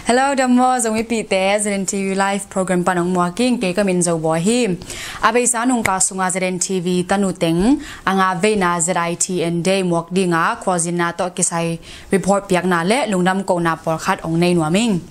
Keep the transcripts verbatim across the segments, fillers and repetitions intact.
Hello, dam maw Zomipihte, ZNTV Live Program pan hong muak ing. Kei ka min Zo Bawi hi. A beisa nungkal sungah ZNTV tanu teng a nga veina ZITN Day muak dinga khualzinna tawh kisai report piakna le lungdam kohna pawlkhat hong nei nuam ing.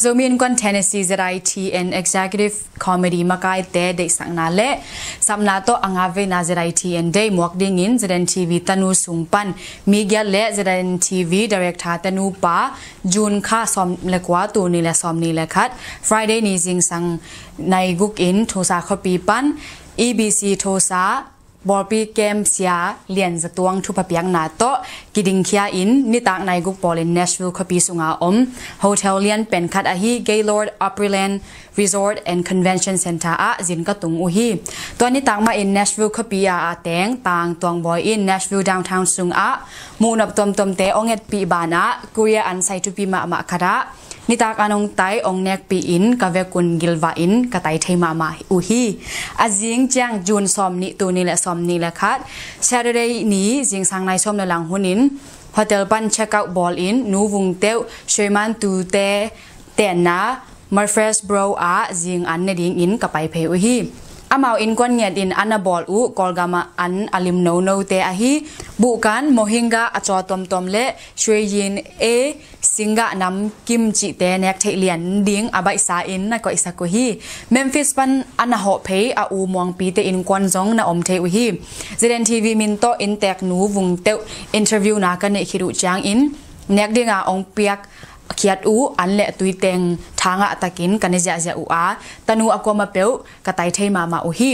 Zomi Innkuan Tennessee ZITN Executive Committee makaite deihsakna le sapna tawh a nga veina ZITN Day muak dingin ZNTV tanu sung pan mi giat le ZNTV Director tanu pa June kha sawm le kua, tul nih le sawm nih le khat, Friday ni zingsang nai guk in Tulsa khuapi pan EBC Tulsa Bawlpi Camp Sia Lian Za Tuang thupha piakna tawh kidingkhia in nitak nai guk pawlin Nashville khuapi sunga om hotel lian pen khat ahi Gaylord Opryland Resort and Convention Center ah zin ka tung uh hi. Tua nitak mahin Nashville khuapi a a teng Tang Tuang Bawi in Nashville downtown sungah muhnop tuamtuamte hong etpih banah Korea an sai thupi mahmah khat ah nitak an hong tai hong nekpih in ka vekun gilvah in ka tai thei mahmah uh hi. A zing ciang June sawm nih, tul nih le sawm nih le khat, Saturday ni zingsang nai sawm le lang hunin hotel pan check out bawlin Nu Vung Teuh Shuiman Tute tenna Murfreesboro ah zing an ne dingin ka pai phei uh hi. Amau innkuan ngiat in an a bawl uh Kawlgam ah an a lim nonote ahi Buhkan, Mohinga, a caw tuamtuam le Shuiyin e Singgah namkim cihte nek theih lian ding a baihsa in na koihsak uh hi. Memphis pan a na hawh phei a u Muangpite innkuan zong na om thei uh hi. ZNTV min tawh inntek Nu Vung Teuh interview na ka neih khit uh ciangin nek dinga hong piak khiat uh an le tuiteng thangah takin ka ne ziahziah uh a tanu a kuama peuh ka tai thei mahmah uh hi.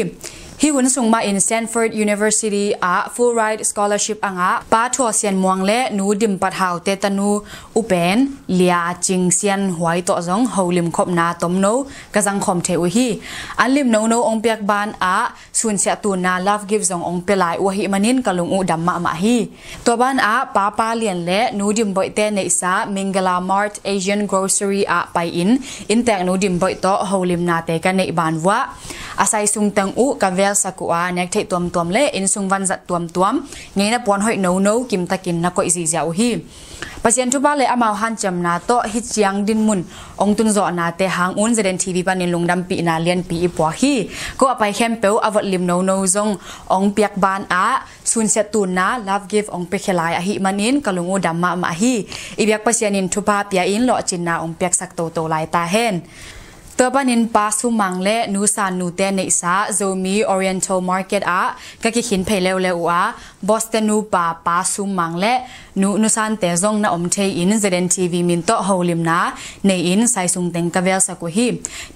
Hih hun sung mahin Stanford University ah Fulbright Scholarship a ngah Pa Thuaw Sian Muang le Nu Dim Pat Hau te tanu upen Lia Cing Sian Huai tawh zong holim khopna tomno ka zangkhawm thei uh hi. An lim nono hong piak ban ah sunsiah tunna love gift zong hong pia lai uh ahih manin ka lung uh dam mahmah hi. Tua banah Papa Lian le Nu Dim Boihte neihsa Mingala Mart Asian Grocery ah pai-in inntek Nu Dim Boih tawh holimnate ka neih ban vuah a sai sungteng uh ka velsak uh a nek theih tuamtuam le innsung vanzat tuamtuam ngeina puan hoih nono kimtakin na koih zihziah uh hi. Pasian thupha le amau hanciamna tawh hih ciang dinmun hong tunzawhnate hang un ZNTV panin lungdampihna lianpi i puak hi. Ko a pai khempeuh a vot lim nono zong hong piak ban ah sunsiat tunna love gift hong piakhia lai ahih manin ka lung uh dam mahmah hi. I biak Pasian in thupha pia in lawhcinna hong piaksak toto lai ta hen. Tua panin Pa Sum Mang le Nu San Nu te neihsa Zomi Oriental Market ah ka kikhin phei leuleu uh a Boston nupa Pa Sum Mang le Nu Nu San te zong na om thei in ZNTV min tawh holimna nei in sai sungteng ka velsak uh hi.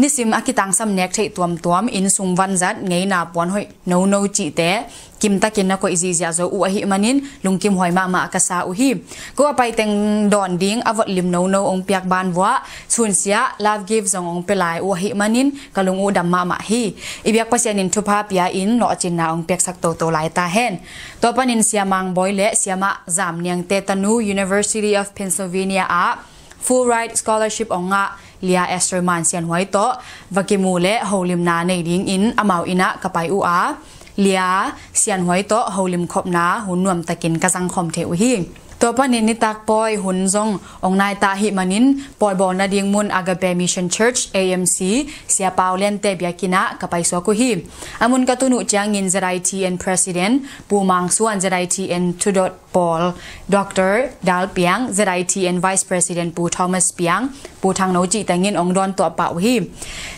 Nisim a kitangsam nek theih tuamtuam innsung vanzat ngeina puan hoih nono cihte kimtakin na koih zihziah zo uh ahih manin lungkim huai mahmah ka sa uh hi. Ko a pai teng dawn ding a vot lim nono hong piak ban vuah sunsiah love gift zong hong pia lai uh ahih manin ka lung uh dam mahmah hi. I biak Pasian in thupha pia in lawhcinna hong piaksak toto lai ta hen. Tua panin Sia Mang Bawi le Siamah Zam Niang te tanu University of Pennsylvania ah Fulbright Scholarship hong ngah Lia Esther Man Sian Huai tawh va kimu le holimna nei dingin amau inn ah ka pai uh a Lia Sian Huai tawh holim khopna hun nuamtakin ka zangkhawm thei uh hi. Tua panin nitak pawi hun zong hong nai ta ahih manin pawi bawl nading mun Agape Mission Church, AMC, Sia Pau Lian te biakinn ah ka paisuak uh hi. A mun ka tun uh ciangin ZITN President Pu Mang Suan, ZITN thudot pawl Doctor Dal Piang, ZITN Vice President Pu Thomas Piang, Pu Thang No cih tengin hong dawn tuah pah uh hi.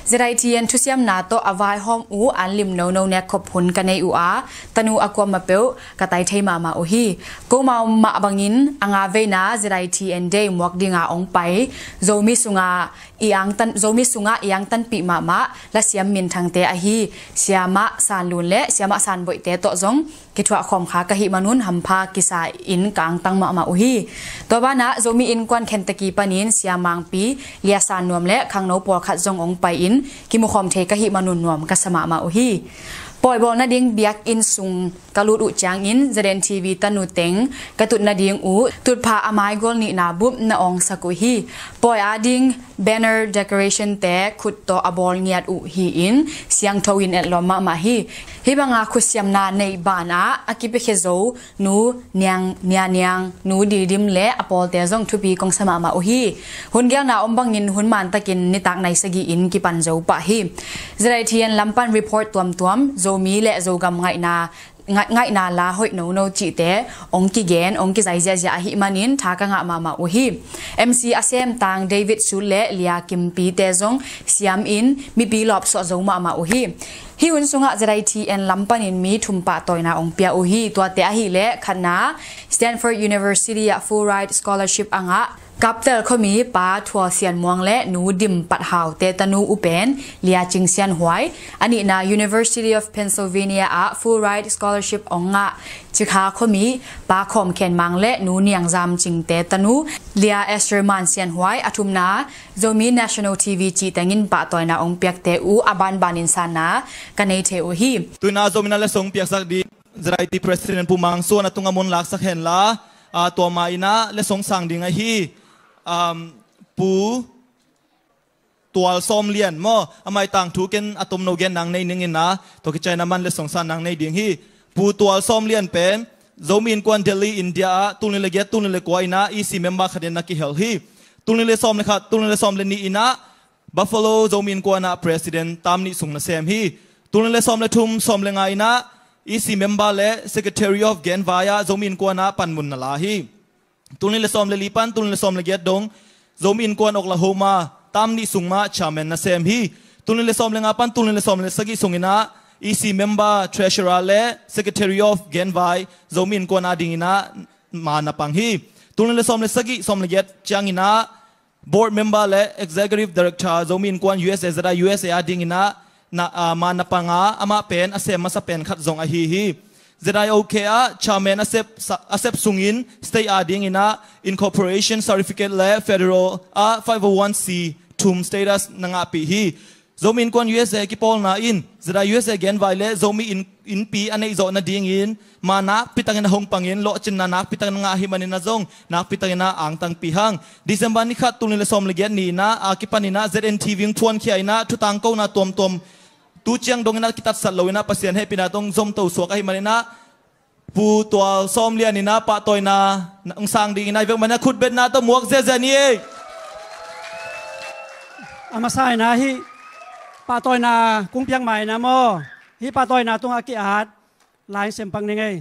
ZITN thusiamna tawh a vaihawm uh an lim nono nekkhop hun ka nei uh a tanu a kuama peuh ka tai thei mahmah uh hi. Ko mau mah bangin a nga veina ZITN Day muak dinga hong pai Zomi sunga i angtan, Zomi sungah i angtanpih mahmah lasiam minthangte ahi Siamah San Lun le Siamah San Boihte tawh zong kithuah khawm kha ka hih manun hampha kisa in ka angtang mahmah uh hi. Tua banah Zomi Innkuan Kentucky panin Sia Mangpi, Lia San Nuam le khangno pawlkhat zong hong pai-in kimukhawm thei ka hih manun nuam ka sa mahmah uh hi. Pawi bawl nading biakinn sung ka lut uh ciangin ZNTV tanu teng ka tut nading uh tutphah a maigual nihna bup na awngsak uh hi. Pawi ading Banner decoration te khut tawh a bawl ngiat uh hi-in siangtho in etlawm mahmah hi. Hih banga khutsiamna neih banah a kipiakhia zo Nu Niang, Nia Niang, Nu Didim le a pawlte zong thupi kong sa mahmah uh hi. Hun gelna om bangin hun mantakin nitak nai sagih in kipan zo pah hi. Z I T N lam pan report tuamtuam, Zomi le Zogam ngaihna, ngai-, ngaihna la hoih nono cihte ong kigen, ong kizai ziahziah ahih manin tha ka ngah mahmah uh hi. M C a semtang David Sut le Lia Kimpi te zong siam in mipi lawpsuah zo mahmah uh hi. Hih hun sungah Z I T N lam panin mi thum pahtawina ong pia uh hi. Tuate ahih leh khatna, Stanford University ah full ride scholarship a ngah Kaptel khuami Pa Thual Sian Muang le Nu Dim Pat Hau te tanu upen Lia Cing Sian Huai. A nihna, University of Pennsylvania ah full ride scholarship ong ngah Cikha khuami Pa Khawm Khen Mang le Nu Niang Zam Cing te tanu Lia Esther Man Sian Huai. A thumna, Zomi National T V cih tengin pahtawina ong piakte uh a banbanin sanna ka nei thei uh hi. Tuina Zomi na le song piaksak ding Z I T President Pu Mang Suan a tungah mun laksak henla, a, tua ma inah le song sang ding ahi, um, Pu Tual Sawm Lian maw, a mai tangthu ken a tomno gen nang nei ning inah, tua kicaina man le song san nang nei ding hi. Pu Tual Sawm Lian pen Zomi Innkuan Delhi, India ah tulni le giat tulni le kua inah E C member khat in na kihel hi. Tulni le sawm le khat, tulni le sawm le nih inah Buffalo Zomi Innkuan ah President tam nih sung na sem hi. Tulni le sawm le thum, sawm le nga inah E C member le Secretary of Genvai ah Zomi Innkuan ah panmun na la hi. Tulni le sawm le li pan tulni le sawm le giat dong Zomi Innkuan Oklahoma tam nih sung mah Chairman na sem hi. Tulni le sawm le nga pan tulni le sawm le sagih sung inah E C member, Treasurer le Secretary of Genvai Zomi Innkuan ah ding inah ma na pang hi. Tulni le sawm le sagih, sawm le giat ciang inah Board member le Executive Director Zomi Innkuan U S A, Z I U S A ah ding inah na, ah, ma na pang a, amah pen a sem masa pen khat zong ahi hi. Z I O K ah Chairman a sep, sa-, a sep sungin state ah ding inah Incorporation Certificate le Federal ah five oh one C thum status na ngahpih hi. Zomi Innkuan U S A kipawlna in Z I U S A Genvai le Zomi inn, innpi a neih zawh nadingin ma nakpi takin a hong pangin lawhcinna nakpi takin a ngah ahih manin a zong nakpi takin a angtangpi hang. December ni khat tulni le sawm le giat ni inah a kipan inah Z N T V hong phuankhia inah thutangkona tuamtuam tu ciang dong inah kitatsat lo inah Pasian hehpihna tawh zomto suak ahih manin ah Pu Tual Sawm Lian inah pahtawina ong sang ding inah i vek manin ah khutbetna tawh muak ziahziah ni ei. A masa inah hih pahtawina kong piak ma inah maw, hih pahtawina tungah a ki-at lai sem pak ning ei.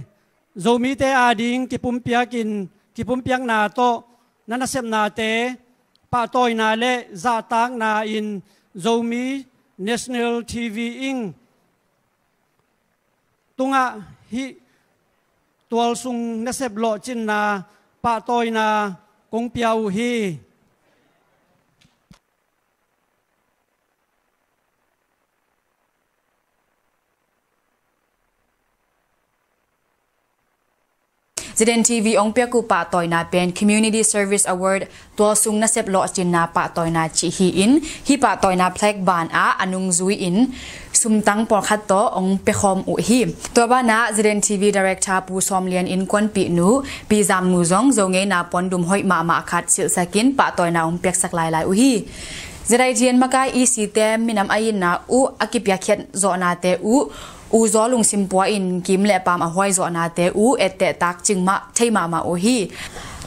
Zomite ading kipumpiakin, kipumpiakna tawh na nasepnate pahtawina le zahtakna in Zomi National T V ing tungah hih tualsung nasep lawhcinna pahtawina kong pia uh hi. Z N T V ong piak uh pahtawina pen Community Service Award, tualsung nasep lawhcinna pahtawina cih hi-in, hih pahtawina plaque banah a nungzui in sumtang pawlkhat tawh ong piakhawm uh hi. Tua banah Z N T V Director Pu Sawm Lian innkuanpihnu Pi Zam Nu zong Zo ngeina puandum hoih mahmah khat silhsakin pahtawina ong piaksak lailai uh hi. Z I T N makai E C te minam a itna uh a kipiakkhiat zawhnate uh, uzaw lungsim pua in kim le paam a huai zawhnate uh etteh takcing mah thei mahmah uh hi.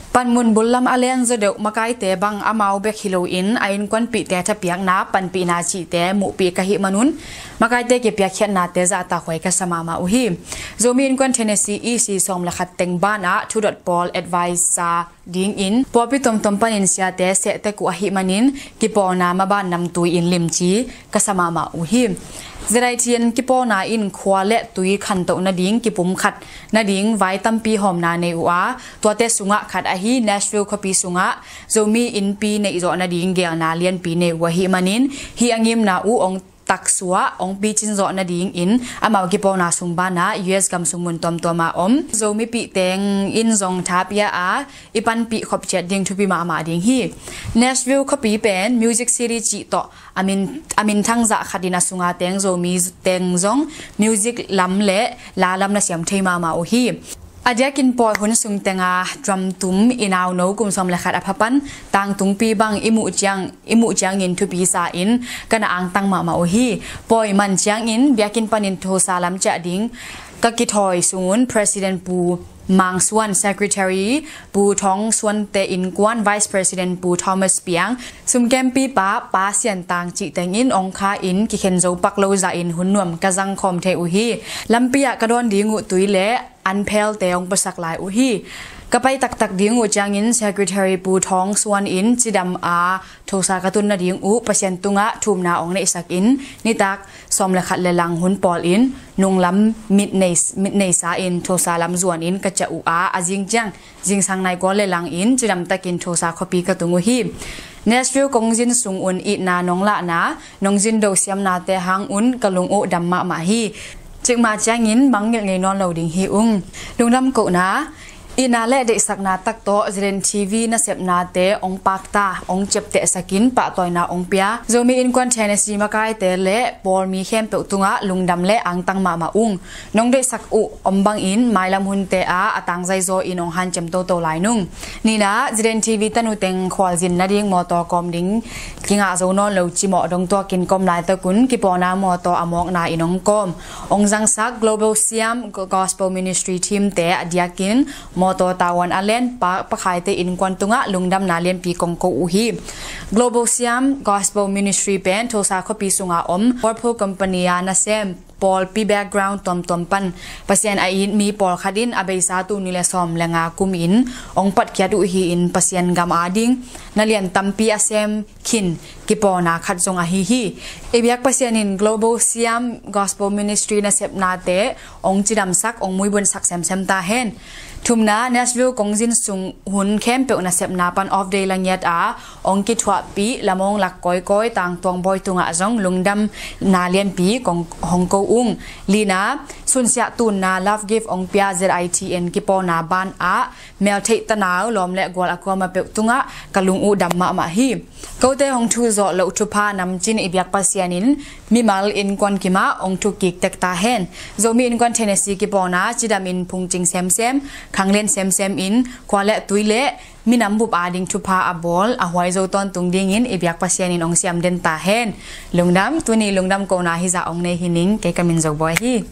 Panmun bul lam a len zaw deuh makaite bang amau bek hi loin a innkuanpihte thapiakna, panpihna cihte muhpih ka hih manun makaite kipiakkhiatnate zahtakhuai ka sa mahmah uh hi. Zomi Innkuan Tennessee E C sawm le khat teng banah thudot pawl advice sa dingin pawlpi tomtom panin siate sehtek uh ahih manin kipawlna maban namtui in limci ka sa mahmah uh hi. Z I T N kipawlna in khua le tui khantoh nading kipumkhat nading vai tampi hawmna nei uh a, tuate sungah khat ahi Nashville khuapi sungah Zomi innpi neihzawh nading geelna lianpi nei uh ahih manin hih a ngimna uh ong taksuah ong picin zawh nadingin amau kipawlna sung banah U S gam sung mun tuamtuam a om Zomipih teng in zong thapia a i panpih khop ciat ding thupi mahmah ding hi. Nashville khuapi pen Music City cih tawh a min, a minthang zah khatin a sunga teng Zomi teng zong music lam le la lam na siam thei mahmah uh hi. A diakin Pawi hun sung tenga drum tum i nauno kum sawm le khat a pha pan tangtungpi bang i muh ciang, i muh ciangin thupi sa in ka na angtang mahmah uh hi. Pawi man ciangin biakinn panin Tulsa lam ciah ding ka kithawi sungun President Pu Mang Suan, Secretary Pu Thawng Suan te innkuan, Vice President Pu Thomas Piang, sumkempipa Pa Sian Tang cih tengin ong kha in kikhen zo pak lo zahin hun nuam ka zang khawm thei uh hi. Lampi ah ka dawn ding uh tui le an phelte ong puasak lai uh hi. Ka pai taktak ding uh ciangin Secretary Pu Thawng Suan in cidam a Tulsa ka tun nading uh Pasian tungah thumna ong neihsak in nitak sawm le khat le lang hun pawl in nunglam mit nei, mit neisa in Tulsa lam zuan in ka ciah uh a, a zing ciang zingsang nai kua le lang in cidam takin Tulsa khuapi ka tung uh hi. Nashville kongzin sung un itna nong lahna, nong zin do siamnate hang un ka lung uh dam mahmah hi. Cikmah ciangin mangngilh ngei nawn lo ding hi ung. Lungdam kohna, itna le deihsakna tak tawh Z N T V nasepnate ong pakta, ong ciaptehsakin pahtawina ong pia Zomi Innkuan Tennessee makaite le pawlmi khempeuh tungah lungdam le angtang mahmah ung. Nong deihsak uh om bangin mailam hunte ah a tangzai zaw in ong hanciam toto lai nung. Nina, Z N T V tanu teng khualzin nading mawtaw kawm ding kingah zo nawn lo cimawh dongtuakin kawm laitakun kipawlna mawtaw a mawkna in ong kawm. Ong zangsak Global Siam Gospel Ministry team te a diakin mawtaw tavuan a len pa, pakhaite innkuan tungah lungdamna lianpi kong ko uh hi. Global Siam Gospel Ministry pen Tulsa khuapi sunga om Whirlpool Company a nasem pawlpi background tuamtuam pan Pasian a it mi pawlkhat in a beisa tul nih le sawm le nga kum in ong patkhiat uh hi in Pasian gam ading na lian tampi a sem khin kipawlna khat zong ahi hi. I biak Pasian in Global Siam Gospel Ministry nasepnate ong cidamsak, ong muibunsak semsem ta hen. Thumna, Nashville kongzin sung hun khempeuh nasepna pan off day la ngiat a ong kithuahpih lamong lak kawikawi tangtuang bawi tungah zong lungdamna lianpi kong hong ko ung. Lina, sunsiah tunna love gift ong pia Z I T N kipawlna ban ah meltheih tanau lawm le gual a kuamah peuh tungah ka lung uh dam mahmah hi. Kote hong thu zawh loh thupha namcin i biak Pasian in mimal innkuan kimah ong thukik tek ta hen. Zomi Innkuan Tennessee kipawlna cidam in phungcing semsem, khanglen semsem in khua le tui le minam bup ading thupha a bawl a huai zo tawntung dingin i biak Pasian in ong siam den ta hen. Lungdam, tuni lungdam kohna hizah ong nei hi ning, kei ka min Zo Bawi hi.